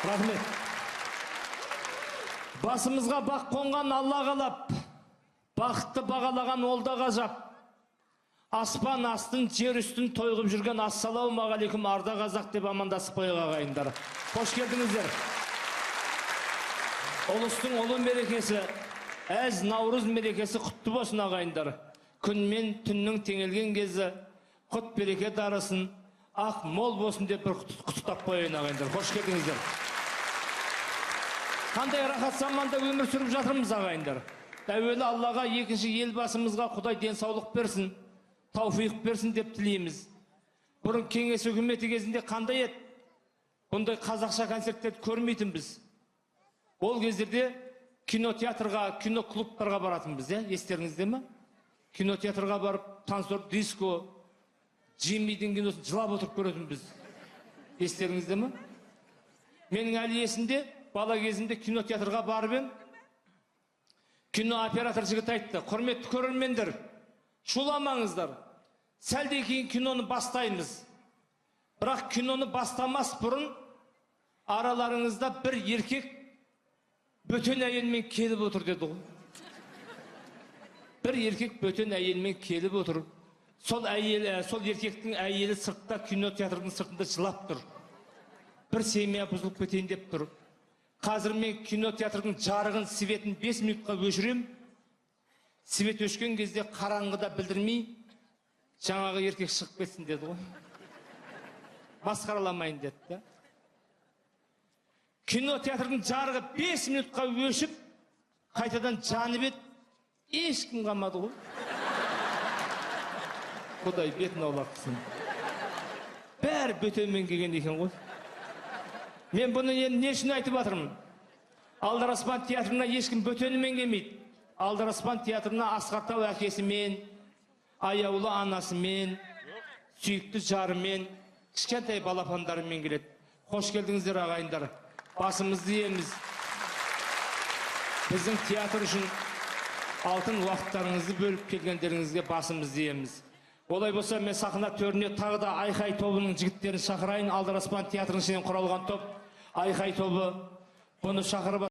Рахмет. Басымызға бақ қонған Алла қалап, бақытты бағалаған ол да ғажап. Аспан астын, жер үстін тойғып жүрген ассалаумағалейкум арда қазақ деп амандасып қояйық, ағайындар. Қош келдіңіздер. Ұлыстың ұлы мерекесі, әз Наурыз мерекесі құтты болсын, ағайындар. Күн мен түннің теңелген кезі, құт береке дарысын, ақ мол болсын деп бір құттықтап қояйын, ағайындар. Қош келдіңіздер. Қандай рахат заманда өмір сүріп жатырмыз, ағайындар. Әуелі Аллаға, екінші елбасымызға Құдай денсаулық берсін, тауфиқ берсін деп тілейміз. Бұрын кеңес үкіметі кезінде қандай еді? Бұндай қазақша концерттерді көрмейтінбіз. Ол кездерде кинотеатрға, киноклубтарға баратынбыз, иә? Естеріңізде ме? Кинотеатрға барып, танцор, диско, Джиммидің киносын жылап отырып көретінбіз. Естеріңізде ме? Менің әлі есімде, бала кезімде кинотеатрға барып ем, кино оператор жігіт айтты: «Құрметті көрермендер, шуламаңыздар, сәлден кейін киноны бастаймыз. Бірақ киноны бастамас бұрын араларыңызда бір еркек бөтен әйелмен келіп отыр», – деді ғой. Бір еркек бөтен әйелмен келіп отыр. Сол әйел, сол еркектің әйелі сыртта, кинотеатрдың сыртында жылап тұр. Бір семья бұзылып кетейін деп тұр. Қазір мен кинотеатрдың жарығын, светін 5 минутқа өшірем. Свет өшкен кезде қараңғыда білдірмей жаңағы еркек шығып кетсін деді ғой. Масқараламайын деді да. Кинотеатрдың жарығы 5 минутқа өшіп, қайтадан жанып еді, ешкім қалмады ғой. Құдай бетін аулақ қылсын. Бәрі бөтенмен келген екен ғой. Мен бұны енді не үшін айтып жатырмын? Алдараспан театрына ешкім бөтенімен келмейді. Алдараспан театрына асқар тау әкесімен, аяулы анасымен, сүйікті жарымен, кішкентай балапандарымен келеді. Қош келдіңіздер, ағайындар. Басымызды иеміз. Біздің театр үшін алтын уақыттарыңызды бөліп келгендеріңізге басымызды иеміз. Олай болса, мен сахна төріне тағы да Айқай тобының жігіттерін шақырайын. Алдараспан театрының ішінен құралған топ, Айқай тобы. Бұны шақырып